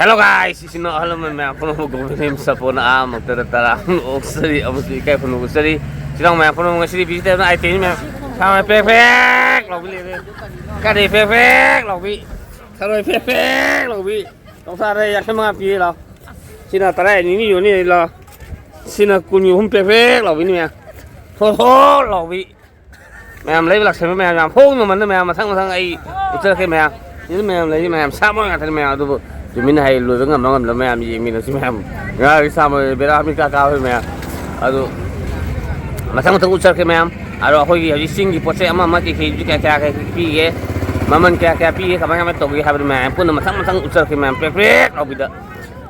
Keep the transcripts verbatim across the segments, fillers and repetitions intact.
Hello guys, ꯏꯆꯤꯟ ꯏꯅꯥꯎ ꯑꯍꯜ ꯂꯃꯟ ꯃꯌꯥꯝ ꯄꯨꯝꯅꯃꯛ ꯒꯣꯕꯤꯟꯗ ꯁꯄꯣꯔꯠꯅ ꯑꯍꯥꯟꯕꯃꯛꯇꯗ ꯇꯔꯥ ꯑꯣꯛꯆꯔꯤ ꯑꯃꯁꯨꯡ ꯏꯀꯥꯏ ꯈꯨꯝꯅꯕ ꯎꯠꯆꯔꯤ꯫ ꯏꯆꯤꯟ ꯏꯅꯥꯎ ꯃꯌꯥꯝ ꯄꯨꯝꯅꯃꯛ ꯉꯁꯤꯗꯤ ꯚꯤꯖꯤꯇꯔꯅ ꯑꯥꯏꯇꯦꯝ ꯃꯌꯥꯝ ꯁꯥ ꯃꯌꯥꯝ ꯄ꯭ꯔꯦꯛ ꯄ꯭ꯔꯦꯛ ꯂꯥꯎꯕꯤ ꯂꯩꯔꯦ꯫ ꯀꯔꯤ ꯄ꯭ꯔꯦꯛ ꯄ꯭ꯔꯦꯛ ꯂꯥꯎꯕꯤ? ꯊꯔꯣꯏ ꯄ꯭ꯔꯦꯛ ꯄ꯭ꯔꯦꯛ ꯂꯥꯎꯕꯤ꯫ ꯀꯧꯁꯥꯗ ꯌꯥꯡꯈꯩ ꯃꯉꯥ ꯄꯤꯌꯦ ꯂꯥꯎ꯫ ꯁꯤꯅ ꯇꯔꯥ ꯅꯤꯅꯤ ꯌꯣꯟꯅꯤ ꯂꯥꯎ꯫ ꯁꯤꯅ ꯀꯨꯟꯒꯤ ꯑꯍꯨꯝ ꯄ꯭ꯔꯦꯛ ꯄ꯭ꯔꯦꯛ ꯂꯥꯎꯕꯤꯅꯤ ꯃꯌꯥꯝ꯫ ꯍꯣ ꯍꯣ ꯂꯥꯎꯕꯤ꯫ ꯃꯌꯥꯝ ꯂꯩꯕ ꯂꯥꯛꯁꯟꯕ ꯃꯌꯥꯝ ꯌꯥꯝ ꯍꯣꯡ ꯃꯃꯟꯗ ꯃꯌꯥꯝ ꯃꯊꯪ ꯃꯊꯪ ꯑꯩ ꯎꯠꯆꯔꯛꯀꯦ ꯃꯌꯥꯝ꯫ ꯁꯤꯗ ꯃꯌꯥꯝ ꯂꯩꯔꯤ ꯃꯌꯥꯝ ꯁꯥ ꯃꯔꯣꯏ ꯉꯥꯛꯇꯅꯤ ꯃꯌꯥꯝ꯫ ꯑꯗꯨꯕꯨ ꯇꯨꯃꯤꯟꯅ ꯍꯩ ꯂꯣꯏꯕ ꯉꯝꯕ ꯉꯝꯗꯕ ꯃꯌꯥꯝ ꯌꯦꯡꯃꯤꯟꯅꯁꯤ ꯃꯌꯥꯝ꯫ ꯉꯥꯒꯤ ꯁꯥ ꯃꯔꯣꯏ ꯕꯦꯔꯥ ꯃꯤ ꯀꯥ ꯀꯥꯕ ꯃꯌꯥꯝ꯫ ꯑꯗꯨ ꯃꯊꯪ ꯃꯊꯪ ꯎꯠꯆꯔꯛꯀꯦ ꯃꯌꯥꯝ꯫ ꯑꯗꯣ ꯑꯩꯈꯣꯏꯒꯤ ꯍꯧꯖꯤꯛ ꯆꯤꯡꯒꯤ ꯄꯣꯠ ꯆꯩ ꯑꯃ ꯑꯃ ꯀꯩꯀꯩ ꯀꯌꯥ ꯀꯌꯥ ꯀꯩ ꯄꯤꯒꯦ, ꯃꯃꯜ ꯀꯌꯥ ꯀꯌꯥ ꯄꯤꯒꯦ, ꯀꯃꯥꯏ ꯀꯃꯥꯏ ꯇꯧꯒꯦ ꯍꯥꯏꯕꯗꯨ ꯃꯌꯥꯝ ꯄꯨꯟꯅ ꯃꯊꯪ ꯃꯊꯪ ꯎꯠꯆꯔꯛꯀꯦ ꯃꯌꯥꯝ ꯄ꯭ꯔꯦꯛ ꯄ꯭ꯔꯦꯛ ꯂꯥꯎꯕꯤꯗ꯫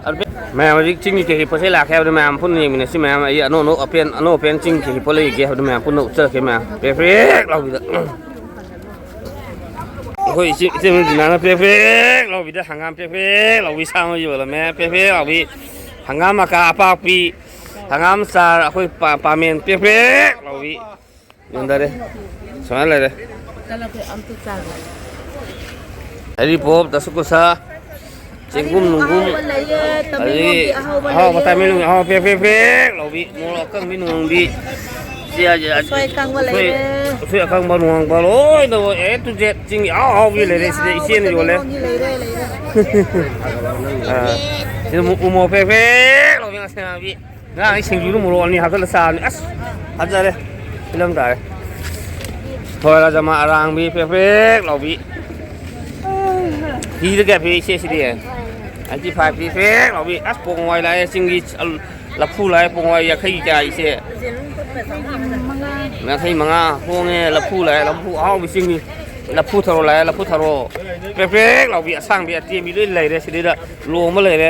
ꯑꯗꯨ ꯃꯌꯥꯝ ꯍꯧꯖꯤꯛ ꯆꯤꯡꯒꯤ ꯀꯩꯀꯩ ꯄꯣꯠ ꯆꯩ ꯂꯥꯛꯀꯦ ꯍꯥꯏꯕꯗꯨ ꯃꯌꯥꯝ ꯄꯨꯟꯅ ꯌꯦꯡꯃꯤꯟꯅꯁꯤ ꯃꯌꯥꯝ꯫ ꯑꯩ ꯑꯅꯧ ꯑꯅꯧ ꯑꯄꯦꯟ ꯑꯅꯧ ꯑꯄꯦꯟ ꯆꯤꯡꯒꯤ ꯀꯩꯀꯩ ꯄꯣꯠ ꯂꯩꯒꯦ ꯍꯥꯏꯕꯗꯨ ꯃꯌꯥꯝ ꯄꯨꯟꯅ ꯎꯠꯆꯔꯛꯀꯦ ꯃꯌꯥꯝ ꯄ꯭ꯔꯦꯛ ꯄ꯭ꯔꯦꯛ ꯂꯥꯎꯕꯤꯗ꯫ ꯑꯩꯈꯣꯏ ꯏꯆꯦ ꯏꯆꯦ ꯗꯤꯅꯥꯅ ꯄ꯭ꯔꯦꯛ ꯄ꯭ꯔꯦꯛ ꯂꯥꯎꯕꯤꯗ ꯍꯪꯒꯥꯝ ꯄ꯭ꯔꯦꯛ ꯄ꯭ꯔꯦꯛ ꯂꯥꯎꯕꯤ ꯁꯥ ꯑꯃ ꯌꯣꯜꯂꯝꯃꯦ꯫ ꯄ꯭ꯔꯦꯛ ꯄ꯭ꯔꯦꯛ ꯂꯥꯎꯕꯤ ꯍꯪꯒꯥꯝ ꯃꯀꯥ ꯑꯄꯥꯛꯄꯤ ꯍꯪꯒꯥꯝ ꯆꯥꯔ ꯑꯩꯈꯣꯏ ꯄꯥ- ꯄꯥꯃꯦꯟ ꯄ꯭ꯔꯦꯛ ꯄ꯭ꯔꯦꯛ ꯂꯥꯎꯕꯤ ꯌꯣꯟꯗꯔꯦ꯫ ꯁꯨꯃꯥꯏꯅ ꯂꯩꯔꯦ꯫ ꯆꯠꯂꯒꯦ ꯑꯝꯇ ꯆꯥꯒꯦ꯫ ꯍꯔꯤꯕꯣꯞ ꯗꯁꯀꯨꯁꯥ ꯆꯦꯡꯒꯨꯝ ꯅꯨꯡꯒꯨꯝ ꯑꯍꯥꯎꯕ ꯂꯩꯌꯦ꯫ ꯑꯗꯒꯤ ꯇꯃꯦꯡꯂꯣꯡꯒꯤ ꯑꯍꯥꯎꯕ ꯑꯍꯥꯎꯕ ꯂꯩꯌꯦ꯫ ꯇꯃꯦꯡꯂꯣꯡꯒꯤ ꯑꯍꯥꯎꯕ ꯄ꯭ꯔꯦꯛ ꯄ꯭ꯔꯦꯛ ꯄ꯭ꯔꯦꯛ ꯂꯥꯎꯕꯤ ꯃꯣꯔꯣꯛ ꯑꯀꯪꯕꯤ ꯅꯨꯡꯕꯤ꯫ ꯁꯤ ꯍꯥꯏꯁꯦ ꯎꯁꯣꯏ ꯑꯀꯪꯕ ꯎꯁꯣꯏ ꯂꯩꯔꯦ꯫ ꯎꯁꯣꯏ ꯑꯀꯪꯕ ꯅꯨꯡꯉꯪꯕ ꯂꯣꯏꯅ ꯑꯦ ꯇꯨ ꯖꯦꯠ ꯆꯤꯡꯒꯤ ꯑꯍꯥꯎ ꯑꯍꯥꯎꯕꯤ ꯂꯩꯔꯦ꯫ ꯁꯤꯗ ꯏꯆꯦꯅ ꯌꯣꯜꯂꯦ꯫ ꯇꯃꯦꯡꯂꯣꯡꯒꯤ ꯂꯩꯔꯦ ꯂꯩꯔꯦ꯫ ꯑꯥ, ꯁꯤꯗ ꯎ ꯃꯣꯔꯣꯛ ꯄ꯭ꯔꯦꯛ ꯄ꯭ꯔꯦꯛ ꯂꯥꯎꯕꯤ ꯉꯥꯁꯦ ꯉꯥꯕꯤ꯫ ꯉꯔꯥꯡ ꯑꯩ ꯁꯤꯡꯖꯨꯗꯨ ꯃꯣꯔꯣꯛ ꯑꯅꯤ ꯍꯥꯞꯆꯜꯂ ꯆꯥꯕꯅꯤ꯫ ꯑꯁ ꯐꯖꯔꯦ꯫ ꯐꯤꯂꯝ ꯇꯥꯔꯦ꯫ ꯍꯣꯏ ꯔꯥꯖꯃꯥ ꯑꯔꯥꯡꯕꯤ ꯄ꯭ꯔꯦꯛ ꯄ꯭ꯔꯦꯛ ꯂꯥꯎꯕꯤ꯫ ꯀꯦꯖꯤꯗ ꯀꯌꯥ ꯄꯤ ꯏꯆꯦ ꯁꯤꯗꯤ? ꯅꯥꯏꯟꯇꯤ ꯐꯥꯏꯚ ꯄꯤ ꯄ꯭ꯔꯦꯛ ꯂꯥꯎꯕꯤ꯫ ꯑꯁ ꯄꯣꯡ ꯍꯋꯥꯏ ꯂꯥꯛꯑꯦ ꯆꯤꯡꯒꯤ꯫ ꯂꯐꯨ ꯂꯥꯛꯑꯦ ꯄꯣꯡ ꯍꯋꯥꯏ ꯌꯥꯡꯈꯩꯒꯤ ꯀꯌꯥ ꯏꯆꯦ? ꯌꯥꯡꯈꯩ ꯃꯉꯥ꯫ ꯍꯣꯡꯉꯦ꯫ ꯂꯐꯨ ꯂꯥꯛꯑꯦ ꯂꯐꯨ ꯑꯍꯥꯎꯕꯤ ꯆꯤꯡꯒꯤ꯫ ꯂꯐꯨ ꯊꯔꯣ ꯂꯥꯛꯑꯦ ꯂꯐꯨ ꯊꯔꯣ꯫ ꯄ꯭ꯔꯦꯛ ꯄ꯭ꯔꯦꯛ ꯂꯥꯎꯕꯤ ꯑꯁꯥꯡꯕꯤ ꯑꯇꯦꯟꯕꯤ ꯂꯣꯏ ꯂꯩꯔꯦ ꯁꯤꯗꯩꯗ꯫ ꯂꯣꯡꯕ ꯂꯩꯔꯦ꯫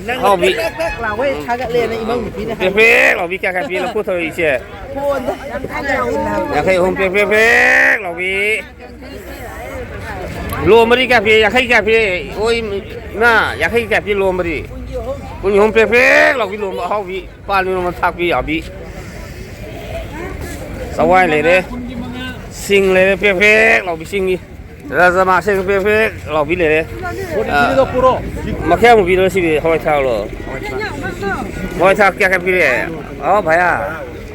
ꯅꯪꯅ ꯑꯍꯥꯎꯕꯤ꯫ ꯄ꯭ꯔꯦꯛ ꯄ꯭ꯔꯦꯛ ꯂꯥꯎꯋꯦ ꯊꯥꯒꯠꯂꯦꯅ ꯏꯃꯧ ꯅꯨꯄꯤꯅ ꯄ꯭ꯔꯦꯛ ꯍꯥꯏ꯫ ꯄ꯭ꯔꯦꯛ ꯂꯥꯎꯕꯤ ꯀꯌꯥ ꯀꯌꯥ ꯄꯤ ꯂꯐꯨ ꯊꯔꯣ ꯏꯆꯦ? ꯐꯣꯟꯗ ꯌꯥꯡꯈꯩ ꯑꯍꯨꯝ ꯄ꯭ꯔꯦꯛ ꯄ꯭ꯔꯦꯛ ꯄ꯭ꯔꯦꯛ ꯂꯥꯎꯕꯤ꯫ ꯂꯣ ꯃꯔꯤ ꯀꯌꯥ ꯄꯤ? ꯌꯥꯡꯈꯩ ꯀꯌꯥ ꯄꯤ? ꯑꯣꯏ ꯏꯃꯥ, ꯌꯥꯡꯈꯩ ꯀꯌꯥ ꯄꯤ ꯂꯣ ꯃꯔꯤ? ꯀꯨꯟꯒꯤ ꯑꯍꯨꯝ ꯄ꯭ꯔꯦꯛ ꯄ꯭ꯔꯦꯛ ꯂꯥꯎꯕꯤ ꯂꯣ ꯑꯍꯥꯎꯕꯤ꯫ ꯄꯥꯟ ꯏꯔꯣꯟꯕ ꯊꯥꯛꯄꯤ ꯌꯥꯕꯤ꯫ ꯆꯋꯥꯏ ꯂꯩꯔꯦ꯫ ꯁꯤꯡ ꯂꯩꯔꯦ ꯄ꯭ꯔꯦꯛ ꯄ꯭ꯔꯦꯛ ꯂꯥꯎꯕꯤ ꯁꯤꯡꯒꯤ꯫ ꯔꯥꯖꯃꯥꯁꯦ ꯄꯦꯛ ꯄꯦꯛ ꯂꯥꯎꯕꯤ ꯂꯩꯔꯦ꯫ ꯐꯣꯔꯇꯤ ꯊ꯭ꯔꯤꯗꯣ ꯄꯨꯔꯣ꯫ ꯃꯈꯌꯥ ꯃꯨꯕꯤꯔꯣ ꯁꯤꯕꯤ ꯍꯋꯥꯏ ꯊ꯭ꯔꯥꯛꯂꯣ? ꯍꯋꯥꯏ ꯊ꯭ꯔꯥꯛ ꯀꯌꯥ ꯀꯌꯥ ꯄꯤꯔꯦ? ꯑꯣ ꯚꯌꯥ,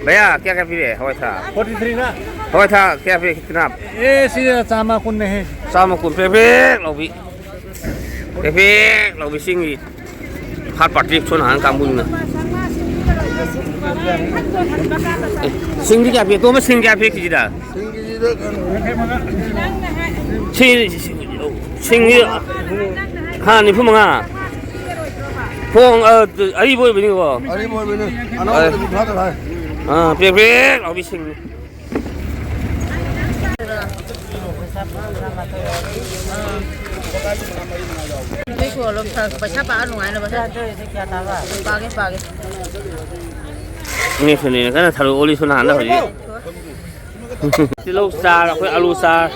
ꯚꯌꯥ ꯀꯌꯥ ꯀꯌꯥ ꯄꯤꯔꯦ ꯍꯋꯥꯏ ꯊ꯭ꯔꯥꯛ? ꯐꯣꯔꯇꯤ ꯊ꯭ꯔꯤꯅ꯫ ꯍꯋꯥꯏ ꯊ꯭ꯔꯥꯛ ꯀꯌꯥ ꯄꯤꯔꯦ? ꯀꯤꯇꯅꯥ? ꯑꯦ ꯁꯤ ꯆꯥꯝꯃ ꯀꯨꯟꯅꯦꯍꯦ꯫ ꯆꯥꯝꯃ ꯀꯨꯟ ꯄꯦꯛ ꯄꯦꯛ ꯂꯥꯎꯕꯤ꯫ ꯄꯦꯛ ꯄꯦꯛ ꯂꯥꯎꯕꯤ ꯆꯤꯡꯒꯤ꯫ ꯍꯥꯠ ꯄꯥꯔꯇꯤ ꯁꯣꯟ ꯍꯥꯟ ꯀꯥꯡꯕꯨꯅꯤꯅ꯫ ꯑꯦ, ꯁꯤꯡꯗꯤ ꯀꯌꯥ ꯄꯤ? ꯇꯣꯝꯕ ꯁꯤꯡ ꯀꯌꯥ ꯄꯤ ꯀꯦꯖꯤꯗ? ꯁꯤꯡ ꯀꯦꯖꯤꯗ ꯀꯩꯅꯣ? ꯁꯤ, ꯁꯤꯡꯗꯤ ꯍꯥ, ꯅꯤꯐꯨ ꯃꯉꯥ꯫ ꯍꯣꯡ, ꯑ, ꯑꯔꯤꯕ ꯑꯣꯏꯕꯅꯤꯀꯣ꯫ ꯑꯔꯤꯕ ꯑꯣꯏꯕꯅꯤ꯫ ꯑꯅꯧꯕꯗꯗꯤ ꯀꯨꯟꯊ꯭ꯔꯥ ꯇꯔꯥ ꯍꯥꯏ꯫ ꯑꯥ, ꯄ꯭ꯔꯦꯛ ꯄ꯭ꯔꯦꯛ ꯂꯥꯎꯕꯤ ꯁꯤꯡꯅꯤ꯫ ꯄꯩꯁꯥ ꯄꯥꯛꯑ ꯅꯨꯡꯉꯥꯏꯅꯕ꯫ ꯄꯥꯒꯦ, ꯄꯥꯒꯦ꯫ ꯏꯅꯦ ꯁꯨꯅꯤꯅ ꯀꯟꯅ ꯊꯔꯣꯏ ꯑꯣꯜꯂꯤꯁꯨ ꯅꯍꯥꯟꯗ ꯍꯧꯖꯤꯛ꯫ ꯇꯤꯜꯍꯧ ꯆꯥꯔ, ꯑꯩꯈꯣꯏ ꯑꯂꯨ ꯆꯥꯔ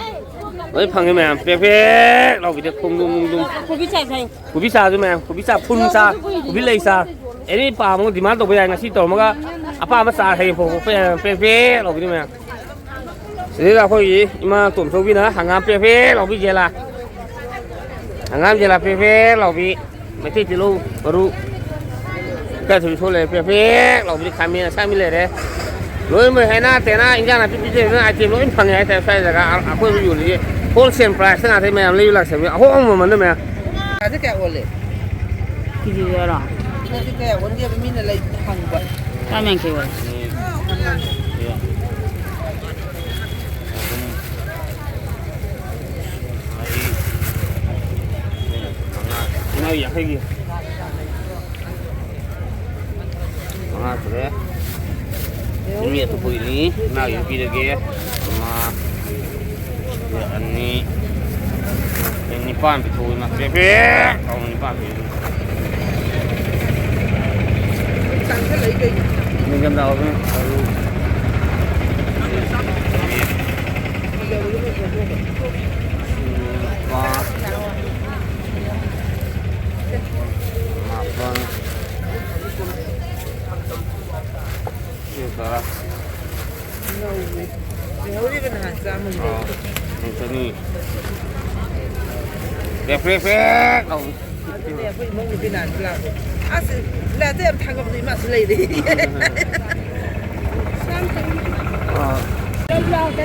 ꯂꯣꯏ ꯐꯪꯉꯦ ꯃꯌꯥꯝ꯫ ꯄ꯭ꯔꯦꯛ ꯄ꯭ꯔꯦꯛ ꯂꯥꯎꯕꯤꯗ ꯈꯣꯡꯗ꯭ꯔꯨꯝ ꯅꯨꯡꯗ꯭ꯔꯨꯝ꯫ ꯀꯣꯕꯤ ꯆꯥꯏ ꯐꯩ꯫ ꯀꯣꯕꯤ ꯆꯥꯔꯁꯨ ꯃꯌꯥꯝ, ꯀꯣꯕꯤ ꯆꯥ, ꯐꯨꯜ ꯆꯥ, ꯀꯣꯕꯤ ꯂꯩ ꯆꯥ꯫ ꯑꯦꯅꯤ ꯄꯥꯝꯕ ꯑꯃ ꯗꯤꯃꯥꯟ ꯇꯧꯕ ꯌꯥꯏ꯫ ꯉꯁꯤ ꯇꯧꯔꯝꯃꯒ ꯑꯄꯥꯝꯕ ꯆꯥꯔ ꯍꯌꯦꯡ ꯐꯥꯎꯕ ꯄ꯭ꯔꯦꯛ ꯄ꯭ꯔꯦꯛ ꯂꯥꯎꯕꯤꯗ ꯃꯌꯥꯝ꯫ ꯁꯤꯗꯩꯗ ꯑꯩꯈꯣꯏꯒꯤ ꯏꯃꯥ ꯇꯣꯝꯆꯧꯕꯤꯅ ꯍꯪꯒꯥꯝ ꯄ꯭ꯔꯦꯛ ꯄ꯭ꯔꯦꯛ ꯂꯥꯎꯕꯤ ꯖꯦꯂꯥ꯫ ꯍꯪꯒꯥꯝ ꯖꯦꯂꯥ ꯄ꯭ꯔꯦꯛ ꯄ꯭ꯔꯦꯛ ꯂꯥꯎꯕꯤ꯫ ꯃꯩꯇꯩ ꯇꯤꯜꯍꯧ ꯃꯔꯨ꯫ ꯈꯔ ꯊꯨꯝ ꯁꯣꯛ ꯂꯩꯔꯦ, ꯄ꯭ꯔꯦꯛ ꯄ꯭ꯔꯦꯛ ꯂꯥꯎꯕꯤꯗ ꯈꯥꯃꯦꯟ ꯑꯁꯥꯡꯕꯤ ꯂꯩꯔꯦ꯫ ꯂꯣꯏꯅꯃꯛ ꯍꯦꯅꯥ ꯇꯦꯅꯥ ꯏꯟꯖꯥꯡ ꯅꯥꯄꯤ ꯄꯤꯖꯕꯅ ꯑꯥꯏꯇꯦꯝ ꯂꯣꯏ ꯐꯪꯉꯦ ꯍꯥꯏꯇꯥꯔꯦ꯫ ꯁ꯭ꯋꯥꯏ ꯖꯒꯥ ꯑ-, ꯑꯀꯣꯏꯕ ꯌꯣꯜꯂꯤꯁꯦ ꯍꯣꯜꯁꯦꯜ ꯄ꯭ꯔꯥꯏꯁꯇ ꯉꯥꯛꯇ ꯃꯌꯥꯝ ꯂꯩꯕ ꯂꯥꯛꯆꯕꯅꯤ꯫ ꯑꯍꯣꯡꯕ ꯃꯃꯜꯗ ꯃꯌꯥꯝ꯫ ꯀꯦꯖꯤꯗ ꯀꯌꯥ ꯑꯣꯜꯂꯦ? ꯀꯦꯖꯤꯗ ꯌꯥꯔꯣ? ꯀꯦꯖꯤꯗ ꯀꯌꯥ ꯑꯣꯟꯒꯦꯕ ꯃꯤꯅ ꯂꯩ ꯍꯪꯕ? ꯆꯥꯝ ꯌꯥꯡꯈꯩ ꯑꯣꯜꯂꯦ꯫ ꯃꯉꯥ, ꯌꯥꯡꯈꯩꯒꯤ꯫ ꯃꯉꯥ ꯁꯨꯔꯦ꯫ ꯃꯤ ꯑꯇꯣꯞꯄꯒꯤꯅꯤ꯫ ꯏꯃꯥꯒꯤ ꯄꯤꯔꯒꯦ꯫ ꯑꯃ, ꯑꯅꯤ, ꯅꯤꯄꯥꯟ ꯄꯤꯊꯣꯛꯑꯣ ꯏꯃꯥ꯫ ꯄꯦ, ꯄꯦ꯫ ꯑꯧ, ꯅꯤꯄꯥꯟ ꯄꯤꯔꯒꯦ꯫ ꯅꯤꯡꯊꯝꯊꯥ ꯑꯣꯏꯕꯅꯤ꯫ ꯑꯂꯨ꯫ ꯂꯨꯄꯥ ꯃꯥꯄꯟ꯫ ꯁꯤ ꯇꯔꯥ꯫ ꯂꯩꯍꯧꯔꯤꯕ ꯅꯍꯥꯟ ꯆꯥꯝꯃꯒꯤ ꯑꯥ꯫ ꯂꯩꯕꯗꯣ꯫ ꯆꯅꯤ꯫ ꯄꯦꯛ ꯄꯦꯛ ꯄꯦꯛ ꯂꯥꯎ꯫ ꯑꯗꯨꯅꯦ ꯑꯩꯈꯣꯏ ꯏꯃꯧ ꯅꯨꯄꯤ ꯅꯍꯥꯟꯁꯨ ꯂꯥꯛꯄ꯫ ꯑꯁ, ꯂꯥꯏꯠꯇ ꯌꯥꯝ ꯊꯥꯒꯠꯄꯗꯣ ꯏꯃꯥꯁꯨ ꯂꯩꯔꯦ꯫ ꯑꯥ꯫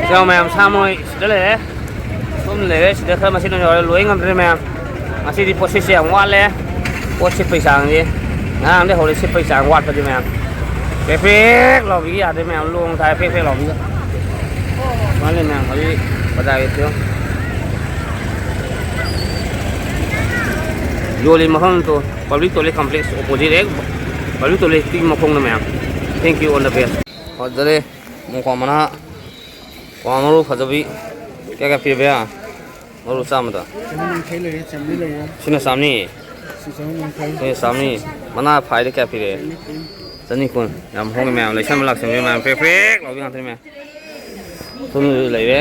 ꯁꯦ ꯃꯌꯥꯝ, ꯁꯥ ꯃꯣꯏ ꯁꯤꯗ ꯂꯩꯔꯦ꯫ ꯁꯨꯝ ꯂꯩꯔꯦ ꯁꯤꯗ, ꯈꯔ ꯃꯁꯤꯡ ꯌꯧꯔꯦ, ꯂꯣꯏ ꯉꯝꯗ꯭ꯔꯦ ꯃꯌꯥꯝ꯫ ꯉꯁꯤꯗꯤ ꯄꯣꯠꯁꯤꯠꯁꯦ ꯌꯥꯝ ꯋꯥꯠꯂꯦ꯫ ꯄꯣꯠ ꯁꯤꯠꯄꯩ ꯆꯥꯡꯁꯦ ꯉꯔꯥꯡꯗꯩ ꯍꯧꯔꯦ ꯁꯤꯠꯄꯩ ꯆꯥꯡ ꯋꯥꯠꯄꯗꯤ ꯃꯌꯥꯝ꯫ ꯄ꯭ꯔꯦꯛ ꯄ꯭ꯔꯦꯛ ꯂꯥꯎꯕꯤꯒꯤ ꯌꯥꯗ꯭ꯔꯦ ꯃꯌꯥꯝ, ꯂꯣꯡ ꯊꯥꯏ ꯄ꯭ꯔꯦꯛ ꯄ꯭ꯔꯦꯛ ꯂꯥꯎꯕꯤꯒ꯫ ꯃꯥꯅꯦ ꯃꯌꯥꯝ, ꯍꯧꯖꯤꯛ ꯕꯖꯥꯔꯒꯤ ꯐꯤꯕꯝ꯫ ꯌꯣꯜꯂꯤ ꯃꯐꯝꯗꯣ public toilet complex opposite ꯍꯦꯛ public toiletꯀꯤ ꯃꯈꯣꯡꯗ ꯃꯌꯥꯝ꯫ Thank you, all the best꯫ ꯐꯖꯔꯦ꯫ ꯃꯣꯡꯀ꯭ꯋꯥ ꯃꯅꯥ, ꯀ꯭ꯋꯥ ꯃꯔꯨ ꯐꯖꯕꯤ꯫ ꯀꯌꯥ ꯀꯌꯥ ꯄꯤꯔꯕ? ꯃꯔꯨ ꯆꯥꯝꯃꯗ꯫ ꯆꯅꯤ ꯌꯥꯡꯈꯩ ꯂꯩꯔꯦ, ꯆꯥꯝꯃꯔꯤ ꯂꯩꯔꯦ꯫ ꯁꯤꯅ ꯆꯥꯝꯃꯔꯤ꯫ ꯁꯤ ꯆꯍꯨꯝ ꯌꯥꯡꯈꯩ꯫ ꯁꯤꯅ ꯆꯥꯝꯃꯔꯤ꯫ ꯃꯅꯥ ꯐꯥꯏꯗ ꯀꯌꯥ ꯄꯤꯔꯦ? ꯆꯅꯤ ꯀꯨꯟ꯫ ꯆꯅꯤ ꯀꯨꯟ꯫ ꯌꯥꯝ ꯍꯣꯡꯉꯤ ꯃꯌꯥꯝ, ꯂꯩꯁꯟꯕ ꯂꯥꯛꯁꯟꯕ ꯃꯌꯥꯝ ꯄ꯭ꯔꯦꯛ ꯄ꯭ꯔꯦꯛ ꯂꯥꯎꯕꯤ ꯉꯥꯛꯇꯅꯤ ꯃꯌꯥꯝ꯫ ꯁꯣꯝꯗꯁꯨ ꯂꯩꯔꯦ꯫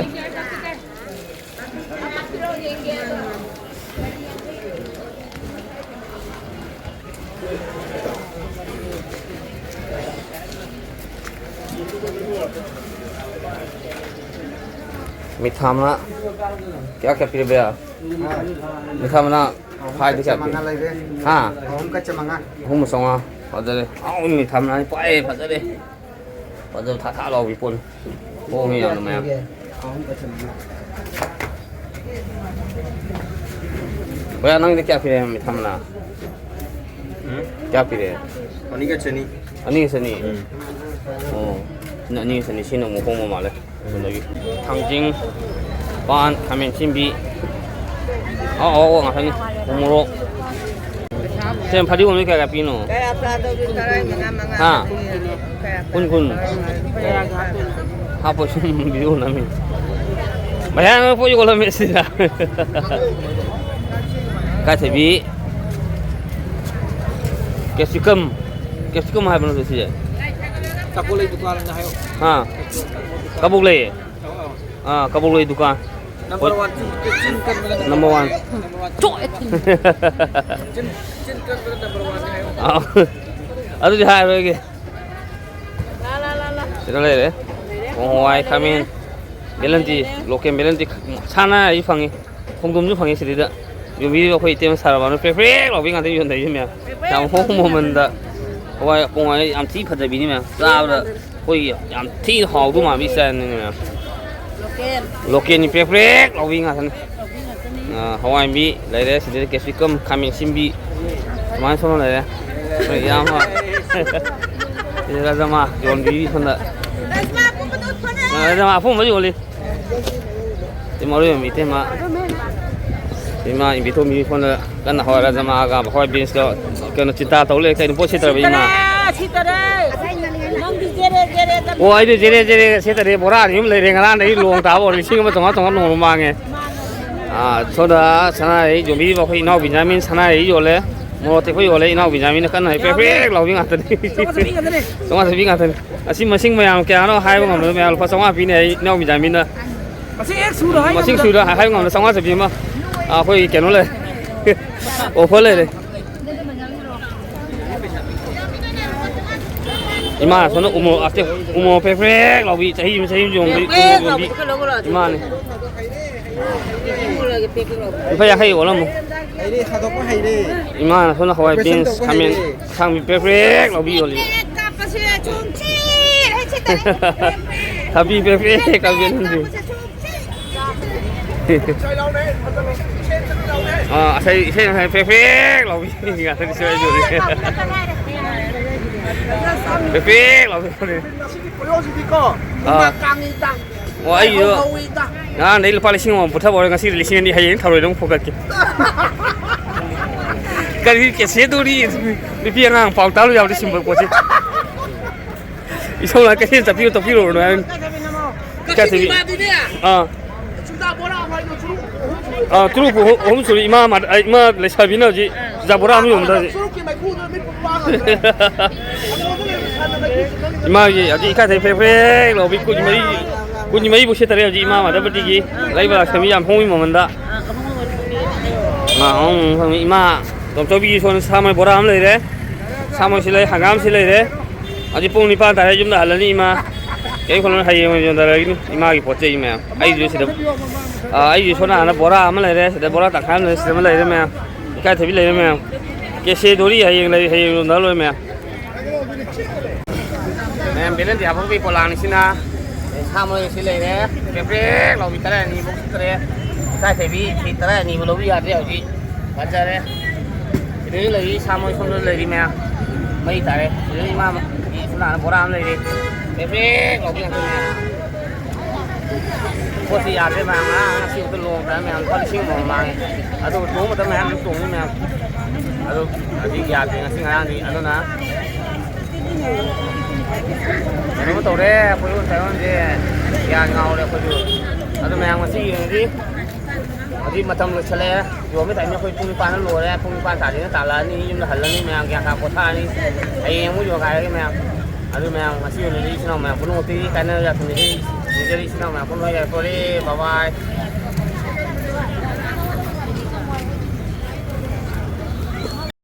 ꯃꯤꯊꯥ ꯃꯅꯥ ꯀꯌꯥ ꯀꯌꯥ ꯄꯤꯔꯕ? ꯃꯤꯊꯥ ꯃꯅꯥ ꯐꯥꯏꯗ ꯀꯌꯥ ꯄꯤ? ꯃꯉꯥ ꯂꯩꯔꯦ꯫ ꯍꯥ? ꯑꯍꯨꯝꯒ ꯆꯥꯝꯃꯉꯥ꯫ ꯑꯍꯨꯝꯒ ꯆꯥꯝꯃꯉꯥ꯫ ꯐꯖꯔꯦ꯫ ꯑꯍꯥꯎꯕ ꯃꯤꯊꯥ ꯃꯅꯥꯅꯤ ꯄꯥꯛꯑꯦ, ꯐꯖꯔꯦ꯫ ꯐꯖꯕ ꯊꯥ ꯊꯥ ꯂꯥꯎꯕꯤ ꯄꯣꯠꯅꯤ꯫ ꯍꯣꯡꯉꯤ ꯌꯥꯝꯅ ꯃꯌꯥꯝ꯫ ꯕꯌꯥ, ꯅꯪꯗꯤ ꯀꯌꯥ ꯄꯤꯔꯦ ꯃꯤꯊꯥ ꯃꯅꯥ? ꯎꯝ? ꯀꯌꯥ ꯄꯤꯔꯦ? ꯑꯅꯤꯒ ꯆꯅꯤ꯫ ꯑꯅꯤꯒ ꯆꯅꯤ? ꯎꯝ꯫ ꯑꯣ, ꯁꯤꯅ ꯑꯅꯤꯒ ꯆꯅꯤ, ꯁꯤꯅ ꯑꯃꯨꯛ ꯍꯣꯡꯕ ꯃꯥꯜꯂꯦ꯫ ꯑꯗꯒꯤ ꯊꯥꯡꯖꯤꯡ, ꯄꯥꯟ, ꯈꯥꯃꯦꯟ ꯑꯁꯤꯟꯕꯤ, ꯑꯍꯥꯎ ꯑꯍꯥꯎꯕ ꯉꯥꯛꯇꯅꯤ꯫ ꯎ ꯃꯣꯔꯣꯛ꯫ ꯁꯦ, ꯐꯗꯤꯒꯣꯝꯗꯤ ꯀꯌꯥ ꯀꯌꯥ ꯄꯤꯅꯣ? ꯀꯌꯥ ꯆꯥꯗꯧꯗꯤ? ꯇꯔꯥ ꯃꯉꯥ ꯃꯉꯥ ꯍꯥ? ꯈꯛꯇꯅꯤ꯫ ꯀꯌꯥ ꯀꯨꯟ ꯀꯨꯟ꯫ ꯆꯥꯗꯧꯗꯤ? ꯀꯌꯥ ꯍꯥꯞꯄꯣ, ꯁꯨꯝ ꯚꯤꯗꯤꯑꯣ ꯅꯝꯃꯤ꯫ ꯃꯌꯥꯡ ꯄꯣꯠ ꯌꯣꯜꯂꯝꯃꯦ ꯁꯤꯗ꯫ ꯏꯀꯥꯏꯊꯕꯤ꯫ ꯀꯦꯞꯁꯤꯀꯝ꯫ ꯀꯦꯞꯁꯤꯀꯝ ꯍꯥꯏꯕ ꯅꯠꯇ꯭ꯔꯣ ꯁꯤꯁꯦ? ꯀꯕꯣꯛꯂꯩ ꯗꯨꯀꯥꯟ ꯑꯅ ꯍꯥꯏꯌꯣ꯫ ꯑꯥ꯫ ꯀꯕꯣꯛꯂꯩ꯫ ꯑꯥ, ꯀꯕꯣꯛꯂꯩ ꯗꯨꯀꯥꯟ꯫ ꯅꯝꯕꯔ ꯋꯥꯟ, ꯆꯤꯟ, ꯆꯤꯟ ꯀꯟꯕꯗ ꯅꯝꯕꯔ ꯋꯥꯟ꯫ Number one. ꯆꯣ! ꯆꯤꯟ, ꯆꯤꯟ ꯀꯟꯕꯗ ꯅꯝꯕꯔ ꯋꯥꯟꯅꯤ ꯍꯥꯏꯌꯣ꯫ ꯑꯥ꯫ ꯑꯗꯨꯗꯤ ꯍꯥꯏꯔꯣꯏꯒꯦ꯫ ꯁꯤꯗ ꯂꯩꯔꯦ꯫ ꯄꯣꯡ ꯍꯋꯥꯏ, ꯈꯥꯃꯦꯟ꯫ ꯕꯦꯂꯟꯇꯤ, ꯂꯣꯀꯦꯜ ꯕꯦꯂꯟꯇꯤ ꯁꯥꯅ ꯑꯩ ꯐꯪꯉꯤ, ꯈꯣꯡꯗꯣꯝꯁꯨ ꯐꯪꯉꯤ ꯁꯤꯗꯩꯗ꯫ ꯌꯣꯟꯕꯤꯔꯤꯕ ꯑꯩꯈꯣꯏ ꯏꯇꯩꯃ ꯁꯥꯔꯕꯅ ꯄ꯭ꯔꯦꯛ ꯄ꯭ꯔꯦꯛ ꯂꯥꯎꯕꯤ ꯉꯥꯛꯇ ꯌꯣꯟꯊꯔꯤꯁꯦ ꯃꯌꯥꯝ꯫ ꯌꯥꯝ ꯍꯣꯡꯕ ꯃꯃꯟꯗ ꯍꯋꯥꯏ ꯄꯣꯡ ꯍꯋꯥꯏ ꯌꯥꯝ ꯊꯤ ꯐꯖꯕꯤꯅꯤ ꯃꯌꯥꯝ꯫ ꯆꯥꯕꯗ ꯑꯩꯈꯣꯏꯒꯤ ꯌꯥꯝ ꯊꯤꯅ ꯍꯥꯎꯗꯧ ꯃꯥꯟꯕꯤ ꯏꯁꯇꯥꯏꯜꯅꯤ ꯃꯌꯥꯝ꯫ ꯂꯣꯀꯦꯜ꯫ ꯂꯣꯀꯦꯜꯅꯤ, ꯄ꯭ꯔꯦꯛ ꯄ꯭ꯔꯦꯛ ꯂꯥꯎꯕꯤ ꯉꯥꯛꯇꯅꯤ꯫ ꯑꯥ, ꯍꯋꯥꯏ ꯃꯨꯕꯤ ꯂꯩꯔꯦ, ꯁꯤꯗꯩꯗ ꯀꯦꯞꯁꯤꯀꯝ, ꯈꯥꯃꯦꯟ ꯑꯁꯤꯟꯕꯤ, ꯁꯨꯃꯥꯏꯅ ꯁꯣꯝꯗ ꯂꯩꯔꯦ꯫ ꯑꯩꯈꯣꯏ ꯏꯌꯥꯝꯕ ꯁꯤꯗ ꯔꯖꯃꯥ ꯌꯣꯟꯕꯤ ꯁꯣꯝꯗ꯫ ꯔꯖꯃꯥ ꯑꯄꯨꯝꯕ ꯌꯣꯜꯂꯤ꯫ ꯁꯤ ꯃꯔꯣꯏ ꯌꯣꯟꯕꯤ ꯏꯇꯩꯃ꯫ ꯏꯃꯥ ꯏꯕꯦꯊꯣꯟꯕꯤ ꯁꯣꯝꯗ ꯀꯟꯅ ꯍꯋꯥꯏ ꯔꯖꯃꯥꯒ ꯍꯋꯥꯏ ꯕꯤꯟꯁꯀ ꯀꯩꯅꯣ ꯆꯤꯟꯇꯥ ꯇꯧ ꯂꯩ꯫ ꯀꯩꯅꯣ ꯄꯣꯠ ꯁꯤꯠꯇ꯭ꯔꯕ ꯏꯃꯥ? ꯁꯤꯠꯇꯔꯦ, ꯁꯤꯠꯇꯔꯦ꯫ ꯅꯪꯗꯤ ꯖꯦꯔꯦ, ꯖꯦꯔꯦ ꯆꯠꯂꯦ꯫ ꯑꯣ, ꯑꯩꯗꯤ ꯖꯦꯔꯦ, ꯖꯦꯔꯦ ꯁꯤꯠꯇꯔꯦ꯫ ꯕꯣꯔꯥ ꯑꯅꯤ ꯑꯍꯨꯝ ꯂꯩꯔꯦ꯫ ꯉꯔꯥꯡꯗꯒꯤ ꯂꯣꯡ ꯇꯥꯕ ꯑꯣꯏꯔꯦ꯫ ꯂꯤꯁꯤꯡ ꯑꯃ ꯆꯥꯝꯃꯉꯥ, ꯆꯥꯝꯃꯉꯥ ꯅꯣꯡꯃ ꯃꯥꯡꯉꯦ꯫ ꯑꯥ, ꯁꯣꯝꯗ ꯁꯅꯥꯔꯩ ꯌꯣꯟꯕꯤꯔꯤꯕ ꯑꯩꯈꯣꯏ ꯏꯅꯥꯎ ꯕꯦꯟꯖꯥꯃꯤꯟ ꯁꯅꯥꯔꯩ ꯌꯣꯜꯂꯦ꯫ ꯃꯣꯔꯣꯛ ꯑꯇꯦꯛꯄ ꯌꯣꯜꯂꯦ꯫ ꯏꯅꯥꯎ ꯕꯦꯟꯖꯥꯃꯤꯟꯅ ꯀꯟꯅ ꯍꯥꯏ ꯄ꯭ꯔꯦꯛ ꯄ꯭ꯔꯦꯛ ꯂꯥꯎꯕꯤ ꯉꯥꯛꯇꯅꯤ꯫ ꯆꯥꯝꯃꯉꯥ ꯆꯥꯝꯃꯔꯤ ꯉꯥꯛꯇꯅꯦ꯫ ꯆꯥꯝꯃꯉꯥ ꯆꯥꯝꯃꯔꯤ ꯉꯥꯛꯇꯅꯤ꯫ ꯑꯁꯤ ꯃꯁꯤꯡ ꯃꯌꯥꯝ ꯀꯌꯥꯅꯣ ꯍꯥꯏꯕ ꯉꯝꯗꯕ ꯃꯌꯥꯝ ꯂꯨꯄꯥ ꯆꯥꯝꯃꯉꯥ ꯄꯤꯅꯦ ꯑꯩ ꯏꯅꯥꯎ ꯕꯦꯟꯖꯥꯃꯤꯟꯅ꯫ ꯃꯁꯤꯡ ꯍꯦꯛ ꯁꯨꯔ ꯍꯥꯏ ꯃꯁꯤꯡ ꯉꯝꯗ- ꯁꯨꯔ ꯍꯥꯏ ꯉꯝꯗ ꯆꯥꯝꯃꯉꯥ ꯆꯥꯝꯃꯔꯤ ꯑꯃ, ꯑꯩꯈꯣꯏ ꯀꯩꯅꯣ ꯂꯩ꯫ ꯑꯣꯐꯔ ꯂꯩꯔꯦ꯫ ꯏꯃꯥ ꯁꯣꯝꯗ ꯎꯃꯣ ꯑꯇꯦꯛ-, ꯎꯃꯣ ꯄ꯭ꯔꯦꯛ ꯄ꯭ꯔꯦꯛ ꯂꯥꯎꯕꯤ, ꯆꯍꯤ ꯑꯃ ꯆꯍꯤ ꯑꯃ ꯌꯣꯟꯕꯤ, ꯎꯃꯣ ꯌꯣꯟꯕꯤ꯫ ꯏꯃꯥꯅꯦ꯫ ꯂꯨꯄꯥ ꯌꯥꯡꯈꯩ ꯑꯣꯜꯂꯝꯃꯨ꯫ ꯍꯩꯔꯦ, ꯁꯥꯗꯣꯛꯄ ꯍꯩꯔꯦ꯫ ꯏꯃꯥꯅ ꯁꯣꯝꯗ ꯍꯋꯥꯏ ꯑꯣꯄꯔꯦꯁꯟ ꯕꯤꯟꯁ, ꯇꯧꯕ ꯈꯥꯃꯦꯟ ꯍꯩꯔꯦ꯫ ꯑꯁꯥꯡꯕꯤ ꯄ꯭ꯔꯦꯛ ꯄ꯭ꯔꯦꯛ ꯂꯥꯎꯕꯤ ꯌꯣꯜꯂꯤ꯫ ꯄ꯭ꯔꯦꯛ ꯀꯥꯞꯄꯁꯦ ꯁꯨꯝ ꯆꯤꯛ ꯍꯦꯛ ꯆꯤꯛꯇꯔꯦ꯫ ꯊꯕꯤ ꯄ꯭ꯔꯦꯛ ꯄ꯭ꯔꯦꯛ ꯀꯥꯞꯄꯤ ꯌꯣꯜꯂꯤ꯫ ꯀꯥꯞꯄꯁꯦ ꯁꯨꯝ ꯆꯤꯛ꯫ ꯑꯥ, ꯑꯁꯩ ꯏꯁꯩ ꯉꯁꯥꯏ ꯄ꯭ꯔꯦꯛ ꯄ꯭ꯔꯦꯛ ꯂꯥꯎꯕꯤ ꯉꯥꯛꯇꯅꯤ ꯁꯤ ꯑꯩ ꯌꯣꯜꯂꯤ꯫ ꯄ꯭ꯔꯦꯛ ꯄ꯭ꯔꯦꯛ ꯂꯥꯎꯕꯤ ꯌꯣꯜꯂꯤ꯫ ꯉꯁꯤꯒꯤ ꯄꯣꯌꯣꯁꯤꯗꯤꯀꯣ, ꯑꯥ꯫ ꯍꯨꯃꯥꯡ ꯀꯥꯡꯉꯤꯗ꯫ ꯑꯣ, ꯑꯩꯁꯨ ꯂꯥꯏꯍꯧ ꯍꯧꯋꯤꯗ꯫ ꯉꯔꯥꯡꯗꯩ ꯂꯨꯄꯥ ꯂꯤꯁꯤꯡ ꯑꯃ ꯄꯨꯊꯕ ꯍꯧꯔꯦ꯫ ꯉꯁꯤꯗꯤ ꯂꯤꯁꯤꯡ ꯑꯅꯤ, ꯍꯌꯦꯡ ꯊꯔꯣꯏꯗ ꯑꯃꯨꯛ ꯐꯨꯒꯠꯀꯦ꯫ ꯀꯔꯤ ꯀꯦꯁꯦꯠꯇꯨꯔꯤ? ꯅꯨꯄꯤ ꯑꯉꯥꯡ ꯄꯥꯎ ꯇꯥꯔꯨ ꯌꯥꯕꯗꯤ ꯁꯤꯝꯕ ꯄꯣꯠꯁꯤ꯫ ꯏꯁꯧ ꯂꯥꯛ ꯀꯩꯊꯦꯜ ꯆꯠꯄꯤꯔꯣ, ꯇꯧꯕꯤꯔꯨꯔꯣ ꯍꯥꯏꯕꯅꯤ꯫ ꯀꯛꯆꯤꯡ ꯏꯃꯥꯗꯤꯅꯦ꯫ ꯑꯥ꯫ ꯆꯨꯖꯥꯛ ꯕꯣꯔꯥ ꯑꯃ ꯍꯥꯏꯗꯣ ꯆꯨꯔꯨꯞ ꯑꯍꯨꯝ ꯁꯨꯔꯦ꯫ ꯑꯥ, ꯆꯨꯔꯨꯞ ꯑꯍꯨꯝ, ꯑꯍꯨꯝ ꯁꯨꯔꯦ꯫ ꯏꯃꯥ ꯃꯥ-, ꯑꯩ, ꯏꯃꯥ ꯂꯩꯁꯥꯕꯤꯅ ꯍꯧꯖꯤꯛ ꯆꯨꯖꯥꯛ ꯕꯣꯔꯥ ꯑꯃ ꯌꯣꯟꯕꯗ ꯍꯧꯖꯤꯛ꯫ ꯆꯨꯔꯨꯞꯀꯤ ꯃꯩꯈꯨꯗꯨꯅ ꯃꯤꯠ ꯄꯨꯡꯄꯥꯡ ꯉꯝꯗ꯭ꯔꯦ꯫ ꯏꯃꯥꯒꯤ ꯍꯧꯖꯤꯛ ꯏꯀꯥꯏꯊꯩ ꯐ꯭ꯔꯦꯛ ꯐ꯭ꯔꯦꯛ ꯂꯥꯎꯕꯤ ꯀꯨꯟꯃꯔꯤ, ꯀꯨꯟꯃꯔꯤꯕꯨ ꯁꯤꯠꯇꯔꯦ ꯍꯧꯖꯤꯛ ꯏꯃꯥ ꯃꯥꯙꯕꯇꯤꯒꯤ ꯂꯩꯕ ꯂꯥꯛꯁꯃꯤ ꯌꯥꯝ ꯍꯣꯡꯉꯤ ꯃꯃꯜꯗ꯫ ꯑꯥ, ꯍꯣꯡꯉꯤ, ꯍꯣꯡꯉꯤ꯫ ꯏꯃꯥ ꯇꯣꯝꯆꯧꯕꯤꯒꯤ ꯁꯣꯝꯗ ꯁꯥꯃꯣꯏ ꯕꯣꯔꯥ ꯑꯃ ꯂꯩꯔꯦ, ꯁꯥꯃꯣꯏꯁꯤ ꯂꯩ, ꯍꯪꯒꯥꯝꯁꯤ ꯂꯩꯔꯦ꯫ ꯍꯧꯖꯤꯛ ꯄꯨꯡ ꯅꯤꯄꯥꯟ ꯇꯥꯔꯦ, ꯌꯨꯝꯗ ꯍꯜꯂꯅꯤ ꯏꯃꯥ꯫ ꯀꯩꯝ ꯈꯜꯂꯨꯅꯨ, ꯍꯌꯦꯡ ꯑꯣꯏꯅ ꯌꯣꯟꯊꯔꯛꯑꯒꯅꯤ ꯏꯃꯥꯒꯤ ꯄꯣꯠ ꯆꯩ ꯃꯌꯥꯝ꯫ ꯑꯩꯁꯨ ꯁꯤꯗ, ꯑꯥ, ꯑꯩꯁꯨ ꯁꯣꯝ ꯅꯥꯀꯟꯗ ꯕꯣꯔꯥ ꯑꯃ ꯂꯩꯔꯦ, ꯁꯤꯗ ꯕꯣꯔꯥ ꯇꯪꯈꯥꯏ ꯑꯃ ꯂꯩꯔꯦ, ꯁꯤꯗ ꯑꯃ ꯂꯩꯔꯦ ꯃꯌꯥꯝ꯫ ꯏꯀꯥꯏꯊꯕꯤ ꯂꯩꯔꯦ ꯃꯌꯥꯝ꯫ ꯀꯦꯁꯦꯗꯣꯔꯤ ꯍꯌꯦꯡ ꯂꯩ, ꯍꯌꯦꯡ ꯌꯣꯟꯊꯔ ꯂꯣꯏꯔꯦ ꯃꯌꯥꯝ꯫ ꯃꯌꯥꯝ ꯕꯦꯂꯦꯟꯗ꯭ꯔꯤ ꯍꯥꯞꯄꯛꯄꯒꯤ ꯄꯣꯂꯥꯡꯅꯤ ꯁꯤꯅ꯫ ꯑꯦ, ꯁꯥ ꯃꯔꯣꯏꯁꯤ ꯂꯩꯔꯦ꯫ ꯄ꯭ꯔꯦꯛ ꯄ꯭ꯔꯦꯛ ꯂꯥꯎꯕꯤ ꯇꯔꯥ ꯑꯅꯤꯃꯨꯛ ꯁꯨꯔꯦ꯫ ꯏꯀꯥꯏꯊꯕꯤ ꯁꯤ ꯇꯔꯥ ꯑꯅꯤꯃꯨꯛ ꯂꯧꯕꯤ ꯌꯥꯗ꯭ꯔꯦ ꯍꯧꯖꯤꯛ꯫ ꯐꯖꯔꯦ꯫ ꯁꯤꯗꯁꯨ ꯂꯩꯔꯤ ꯁꯥ ꯃꯔꯣꯏ ꯁꯣꯝꯗꯁꯨ ꯂꯩꯔꯤ ꯃꯌꯥꯝ꯫ ꯃꯩ ꯇꯥꯔꯦ꯫ ꯁꯤꯗ ꯏꯃꯥ ꯁꯣꯝ ꯅꯥꯀꯟꯗ ꯕꯣꯔꯥ ꯑꯃ ꯂꯩꯔꯤ꯫ ꯄ꯭ꯔꯦꯛ ꯄ꯭ꯔꯦꯛ ꯂꯥꯎꯕꯤ ꯉꯥꯛꯇꯅꯦ꯫ ꯄꯣꯠꯁꯤ ꯌꯥꯗ꯭ꯔꯦ ꯃꯌꯥꯝ, ꯉꯔꯥꯡ ꯉꯁꯤ ꯈꯛꯇ ꯂꯣꯡ ꯇꯥꯏ ꯃꯌꯥꯝ, ꯂꯨꯄꯥ ꯂꯤꯁꯤꯡ ꯑꯃꯃꯝ ꯃꯥꯡꯉꯦ꯫ ꯑꯗꯨ ꯇꯣꯡꯕ ꯃꯇꯝ ꯃꯌꯥꯝ ꯑꯗꯨꯝ ꯇꯣꯡꯉꯤ ꯃꯌꯥꯝ꯫ ꯑꯗꯨ ꯍꯧꯖꯤꯛ ꯌꯥꯗ꯭ꯔꯦ ꯉꯁꯤ ꯉꯔꯥꯡꯗꯤ꯫ ꯑꯗꯨꯅ ꯀꯩꯅꯣ ꯇꯧꯔꯦ ꯑꯩꯈꯣꯏ ꯇꯥꯏꯕꯪꯁꯦ, ꯒ꯭ꯌꯥꯟ ꯉꯥꯎꯔꯦ ꯑꯩꯈꯣꯏꯁꯨ꯫ ꯑꯗꯨ ꯃꯌꯥꯝ ꯉꯁꯤ ꯌꯦꯡꯉꯗꯤ ꯍꯧꯖꯤꯛ ꯃꯇꯝ ꯂꯣꯏꯁꯤꯜꯂꯛꯑꯦ꯫ ꯌꯣꯟꯕ ꯇꯥꯏꯃꯤꯡ ꯑꯩꯈꯣꯏ ꯄꯨꯡ ꯅꯤꯄꯥꯟꯗ ꯂꯣꯏꯔꯦ꯫ ꯄꯨꯡ ꯅꯤꯄꯥꯟ ꯇꯥꯗ꯭ꯔꯤꯉꯩ ꯇꯥꯜꯂꯛꯑꯅꯤ꯫ ꯌꯨꯝꯗ ꯍꯜꯂꯅꯤ꯫ ꯃꯌꯥꯝ ꯒ꯭ꯌꯥꯟ ꯇꯥ ꯄꯣꯊꯥꯔꯅꯤ꯫ ꯍꯌꯦꯡ ꯑꯃꯨꯛ ꯌꯣꯟꯈꯥꯏꯔꯒꯦ ꯃꯌꯥꯝ꯫ ꯑꯗꯨ ꯃꯌꯥꯝ ꯉꯁꯤ ꯑꯣꯏꯅꯗꯤ ꯏꯆꯤꯟ ꯏꯅꯥꯎ ꯃꯌꯥꯝ ꯄꯨꯝꯅꯃꯛꯇꯒꯤ ꯀꯥꯏꯅꯔ ꯌꯥꯊꯪ ꯅꯤꯖꯔꯤ꯫ ꯏꯆꯤꯟ ꯏꯅꯥꯎ ꯃꯌꯥꯝ ꯄꯨꯝꯅꯃꯛ ꯌꯥꯏꯐꯔꯦ꯫ ꯕꯥꯏ ꯕꯥꯏ꯫